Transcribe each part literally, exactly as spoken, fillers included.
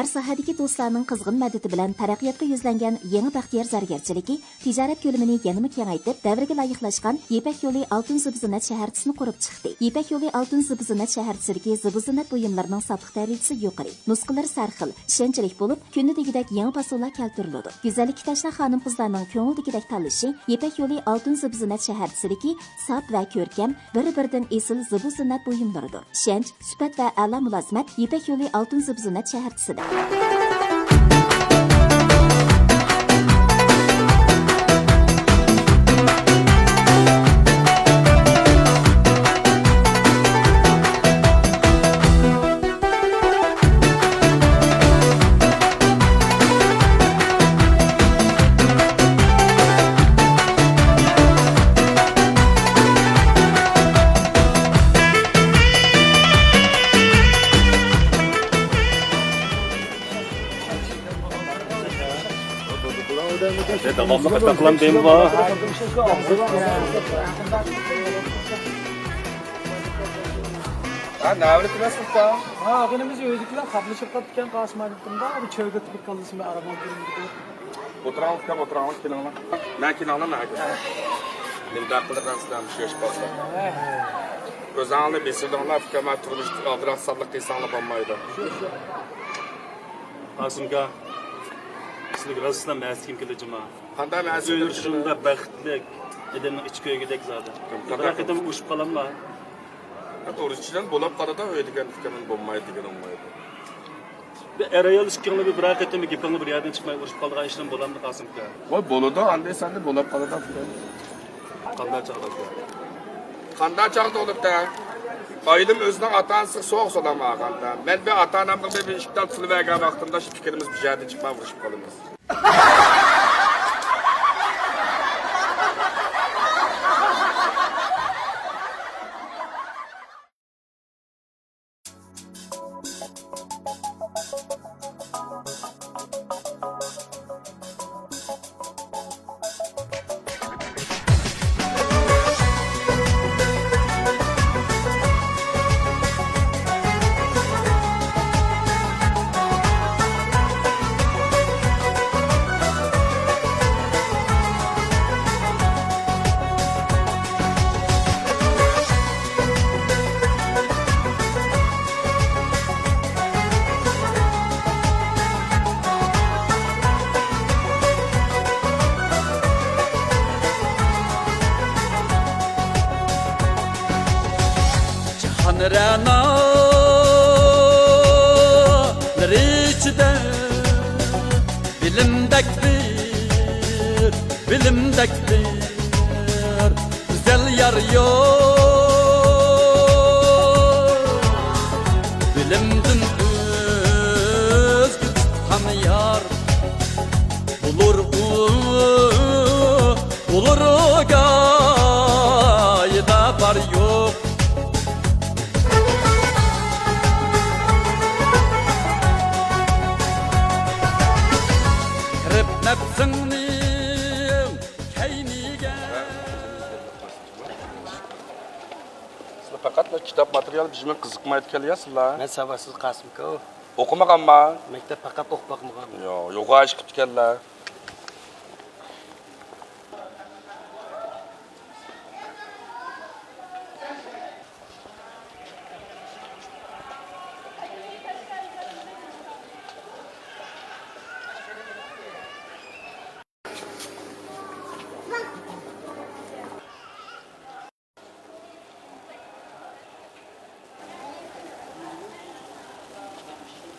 ساھەدىكى دوستلارنىڭ قىزغىن مەدىتى بىلەن تەرەققىياتقا يۈزلەنگەن يېڭى بەختىيار زەرگەرچىلىكى تىجارەت كۆلىمىنى يەنىمۇ كېڭەيتىپ، دەۋرگە لايىقلاشقان يىپەك يولى ئالتۇن زىبۇ زىننەت شەھەرچىسىنى قۇرۇپ چىقتى. يىپەك يولى ئالتۇن زىبۇ زىننەت شەھەرچىسىدىكى زىبۇ زىننەت بۇيۇملىرىنىڭ ساپلىق دەرىجىسى يۇقىرى، نۇسخىلىرى سەرخىل، ئىشەنچلىك بولۇپ، كۈندە دېگۈدەك يېڭى پاسونلار كەلتۈرۈلىدۇ. گۈزەللىككە تەشنا خانىم-قىزلارنىڭ كۆڭۈلدىكىدەك تاللىشى يىپەك يولى ئالتۇن زىبۇ زىننەت شەھەرچىسىدىكى ساپ ۋە كۆركەم، بىر-بىرىدىن ئېسىل زىبۇ زىننەت بۇيۇملىرىدۇر. ئىشەنچ، سۈپەت ۋە ئەلا مۇلازىمەت يىپەك يولى ئالتۇن زىبۇ زىننەت شەھەرچىسىدە. داۋاملىق ئاتاقلام دەيمۇ بار. ھە، نەۋرە تېمەسلىكتا. ھا، ئاغىنىمىز ئۆيدىكىلەر خاپىلىشىپ قاپتىكەن، قاسىم ئاينىتتىمدا، بۇ چۆگە تىلىپ قالدى، سىمى ئارام ئولتۇرۇڭ دېدى. ئولتۇراڭلار ئۇكام، ئولتۇراڭلار، كېلىڭلار. مەن كېلىڭلار، مەن كېلىڭ. نېمىنداق قىلىدىغان سىلەر مۇشۇ ياش بالىلار؟ ئۆزۈڭلارنى بېسىۋېلىڭلار، ئۇكام، تۇرمۇشتا ئالدىراق سانلىق قىلساڭلار بولمايدۇ. قاسىمكا، سىلىگە راستلا مەستىكىم كېلدى جۇما. قانداق مەستىكىم كېلدى؟ شۇنداق بەختلىك، ئادەمنىڭ ئىچى كۆيگۈدەك زادى. بىر قېتىم ئۇرۇشۇپ قالامما؟ ئۇرۇشچىدىن بولۇپ قالىدۇ، ئۆيدىكىدىن بولمايدۇ دېگەن بولمايدۇ. بىر ئەر-ئايال ئىككىڭلار بىر قېتىم گېپىڭلار بىر يەردىن چىقماي ئۇرۇشۇپ قالىدىغان ئىشلار بولامدۇ، قاسىمكا؟ ۋاي، بولىدۇ، ئاندىن سەندە بولۇپ قالىدۇ. قانداق چاغدا ئۇكا؟ قانداق چاغدا بولۇپتۇ؟ ئايلىم ئۆزىنىڭ ئاتا-ئانىسىغا سوغۇق سالام ئالغاندا. مەن بىر ئاتا-ئانامغا بىر، بىر ئىككى تال پۇل بەرگەن ۋاقتىمدا شۇ پىكرىمىز بىر يەردىن چىقماي ئۇرۇشۇپ قالىمىز. جاھان رەنالىرى ئىچىدە بىلىمدەك بىر، بىلىمدەك بىر گۈزەل يار يوق. بىلىمدىن ئۆزگە تۇتقان يار بولۇر ئۇ، بولۇر ئۇ گايىدا بار يوق. كىرىپ نەپسىڭنىڭ كەينىگە. سىلەر پەقەت كىتاب ماتېرىيال بىزمۇ قىزىقمايدىكەنلەر يا سىلەر. مەن ساۋاتسىز قاسىمكا. ئوقۇمىغانما؟ مەكتەپ پەقەت ئوقۇپ باقمىغان. يو، يوغان ئىش قىپتىكەنلەر.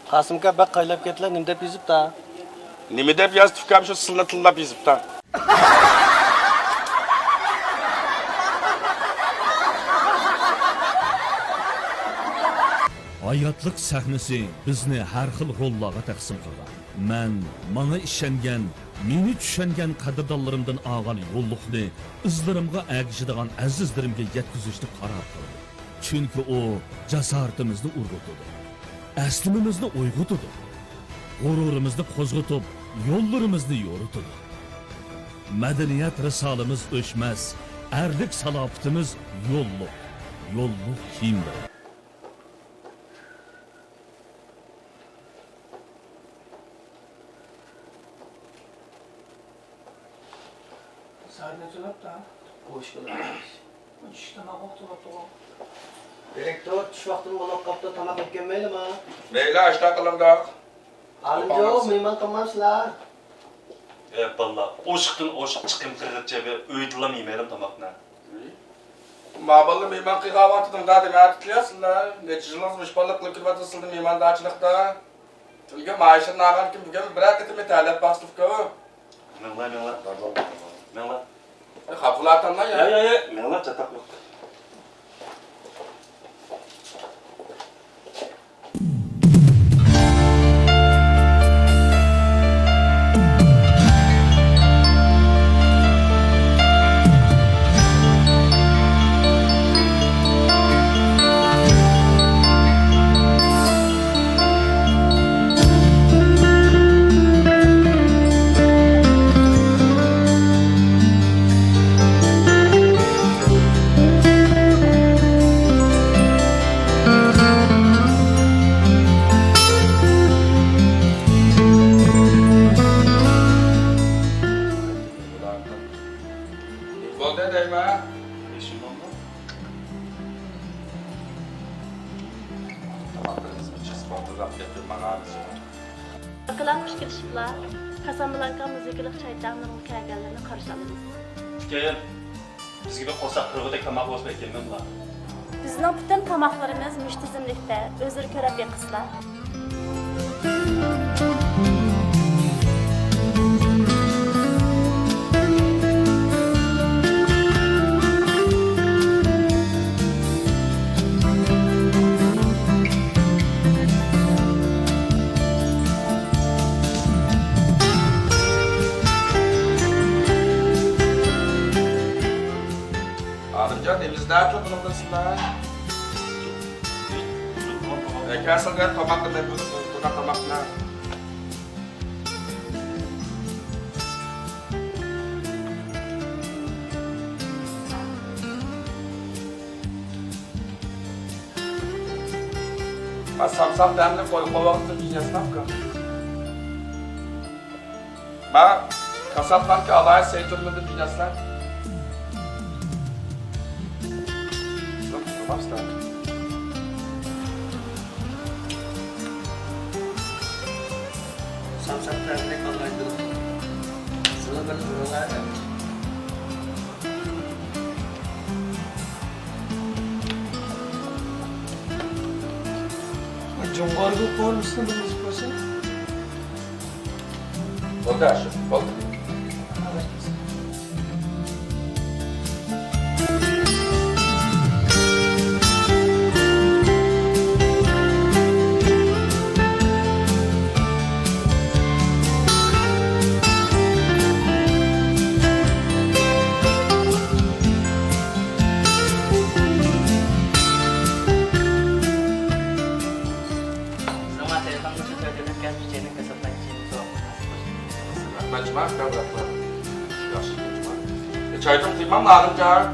قاسىمكا بەك قايلاپ كەتتىلا، نېمە دەپ يېزىپتا؟ نېمە دەپ يازدى ئۇكام، شۇ سىللا تىللاپ يېزىپتا. ھاياتلىق سەھنىسى بىزنى ھەر خىل روللارغا تەقسىم قىلغان. مەن ماڭا ئىشەنگەن، مېنى چۈشەنگەن قەدىردانلىرىمدىن ئالغان يوللۇقنى ئىزلىرىمغا ئەگىشىدىغان ئەزىزلىرىمگە يەتكۈزۈشنى قارار قىلدىم. چۈنكى ئۇ جاسارىتىمىزنى ئۇرغۇتىدۇ، ئەسلىمىمىزنى ئويغىتىدۇ، غۇرۇرىمىزنى قوزغىتىپ، يوللىرىمىزنى يورۇتىدۇ. مەدەنىيەت رىسالىمىز ئۆچمەس، ئەرلىك سالاپىتىمىز يوللۇق، يوللۇق كىيىملىرى. چۈشتىن ئاغۇق تۇرۇپتىغۇ. دىرېكتور، چۈش ۋاقتىمۇ بولۇپ قاپتۇ، تاماق يەپ كەلمەيلىما؟ مەيلى، ئاشتا قىلىڭداق. ئالىمجان، مېھمان قىلمامسىلەر؟ ئە، بالىلار، ئوشۇقتىن ئوشۇق چىقىم قىلغىچە بىر ئۆيدىلا يېمەيلىم تاماقنى. ما بالىلار مېھمان قىلغان ۋاقتىدا دېمەي تۇتۇلىسىلەر. نەچچە يىلىڭىز مۇشۇ بالىلىق قىلىپ كېلىۋاتىسىلەر مېھماندارچىلىقتا. تۈنۈگۈن ماھىشىرنى ئالغانكىن، بۈگۈن بىرەر قېتىم تەلەپ باقسىلىكۇ. مېڭىڭلار، مېڭىڭلار. مېڭىڭلار. ئە، خاپا بولۇۋاتاملا يا. يا، يا، يا. مېڭىڭلار، چاتاق يوق. بولدى دەيمەن. تاماقلىرىمىزنى چىز بالدۇرراق دەپ ماڭامىز. ئاكىلار خۇش كېلىشىپلا، كاسابلانكا مۇزىكىلىق چاي تەڭلىرىگە كەلگەنلەرنى قارشى ئالىمىز. كېيىن بىزگە بىر قورساق تويغۇدەك تاماق بولسا بەك يېمەملا. بىزنىڭ پۈتۈن تاماقلىرىمىز مۇشۇ تىزىملىكتە، ئۆزلىرى كۆرۈپ بېقىسىلەر. ئالىمجان، ئېمىزدە تۇرۇپ بۇنى قىلسىلا. ئەكەلسىڭلار تاماقنى، بۇ، بۇ، بۇ تاماقنى. ھە، سامساق تەملىك قوي، قوۋاقتىن جىنياسنامكا. ما كاسابلانكا ئالايىت سەي تۈرمىدىن جىنياسلار. سامساق تەملىك ئالايىت. سىلى بىر تۇرۇڭلار. جۇڭغارغا قورۇمىسىنى بىلمىسە قويسا. بولدى، ئاشۇ، بولدى. رەھمەت، جۇما، رەھمەت، رەھمەت. ياخشى، جۇما. چايدىن قۇيمام، نادىمجان.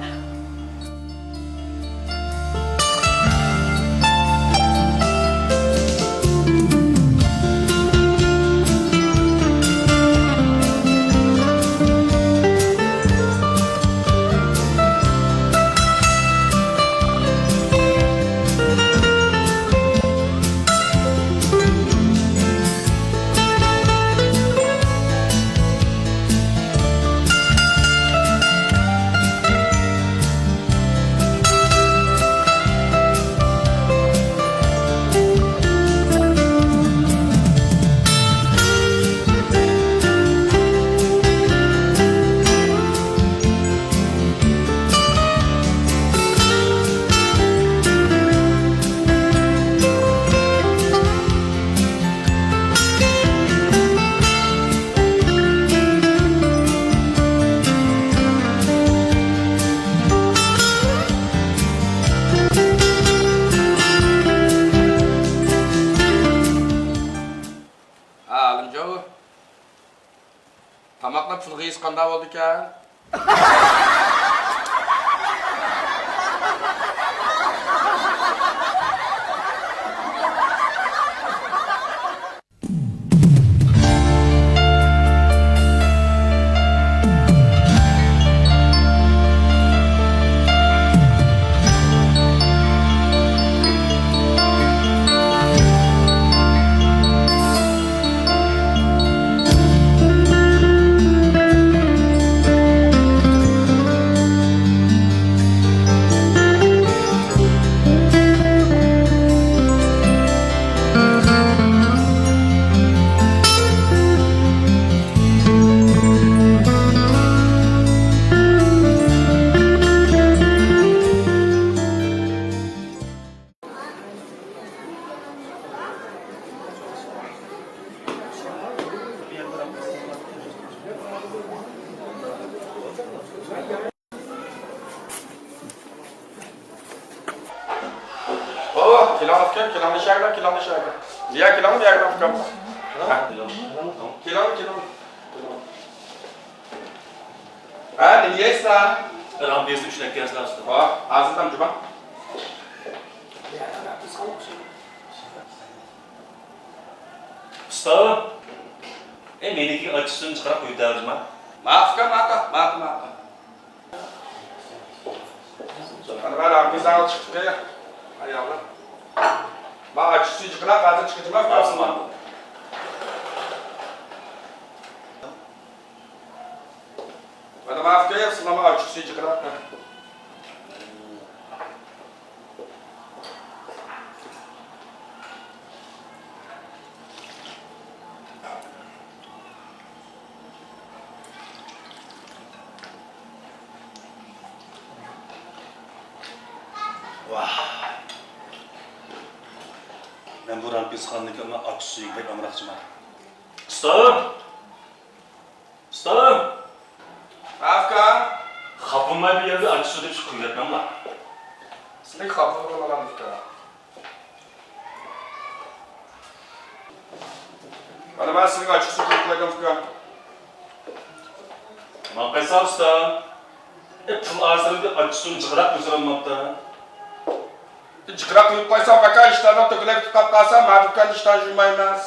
ھە، ئالىمجان، تاماقنىڭ پۇلغا يېسە قانداق بولىدىكەن؟ كېلىڭ ئۇكام، كېلىڭ ئىشەگە، كېلىڭ ئىشەگە. نىيە كېلىڭ، نىيە كېلىڭ ئۇكام. كېلىڭ، كېلىڭ. ھە، نېمە يەيسىلەر؟ رامپىيىسى ئۈچ لەككەسىلەر ئۇستا. ھا، ھازىردىن جۇما. ئۇستا، ئەي، مېنىڭكىگە ئاچچىقسۇنى جىقراق قۇيۇۋېتەرجىما؟ ماقۇل، ماقۇل، ماقۇل، ماقۇل. ئانا، مانا، مىزاڭ چىقتى. ئاياللار. ما ئاچچىقسۇ جىقراق، ھازىر چىقىجىما، ماقۇل، ماقۇل. مانا، ماقۇل، سىلەرمۇ ئاچچىقسۇ جىقراق. ۋاھ. مەن بۇ رامپىسخانىدىكى ئاچچىقسۇيىغا بەك ئامراقچىمەن. ئۇستام! ئۇستام! ئاكا! خاپا بولماي بىر يەردە ئاچچىقسۇ دەپ قۇيۇۋەتمەڭلار. سىلىگە خاپا بولغان ئۇكا. مانا مەن سىلىگە ئاچچىقسۇ قۇيۇپ قويدۇم ئۇكا. ماڭا قايسا ئۇستا؟ ئە، پۇل ئارىسىدا ئاچچىقسۇنى جىقراق قويسىلا بولمامتى؟ جىقراق قويۇپ قويسام، پاكا ئىشتاندا تۆگىلەك تۇتقاپ قالسا، ما دۇكاندا ئىشتان يۇمايمىز.